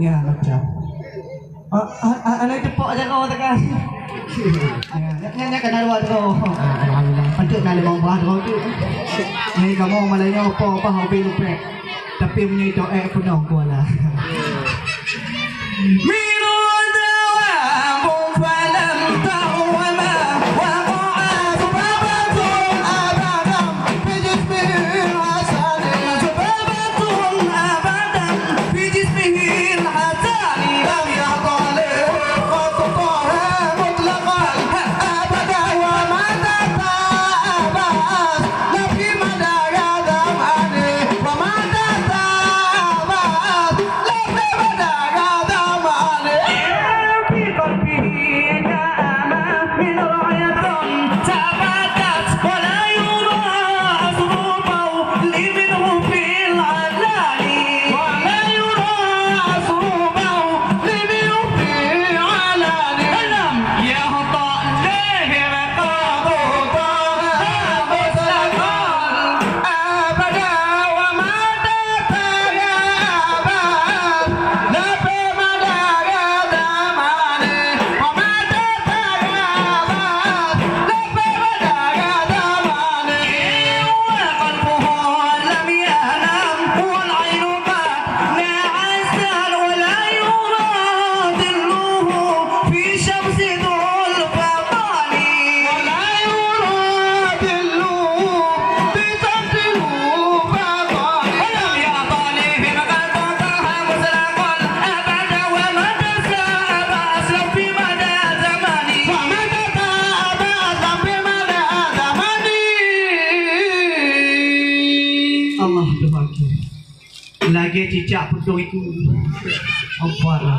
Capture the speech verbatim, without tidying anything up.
Ya, macam. Ah, ah, ah, aneuk tepok jaroe tekan. Ya, nyan, nyan, nyan kana dua jaroe. Ah, alhamdulillah. Patut na limong bah jaroe tu. Nyan kamoe malam nyoe po bah ubé lupek. Tapi meunyoe itu eh penuh kuala. Minul dawa'u falam tahwa ma waqa'a subabatun abadan. في جسمه الحسن. شبابة أبدا في جسمه الحسن. لم يطل خطه مطلقا أبدا وما تتعبث. لا في مدى زمانه وما تتعبث. لا في مدى زمانه. في قلبه من رعية ثبتت ولا يرى أسربه لمنه في العلاني. ولا يرى أسربه لمنه في العلاني. لم يهطأ له رقاب طه مطلقا أبدا وما تتعبث. لا في مدى زمانه وما تتعبث. لا في مدى زمانه. وقلبه لم ينم والعين قد نعست ولا يرى ظله في شمس ذو الفقار. ولا يرى ظله في شمس ذو الفقار. ولم يطلهم قط طه مطلقا أبدا وما تساءل أصلا في مدى زمانه. وما تساءل أصلا في مدى زمانه. Allah Tuhan. Lagèe cicak putôh iku. Ampara.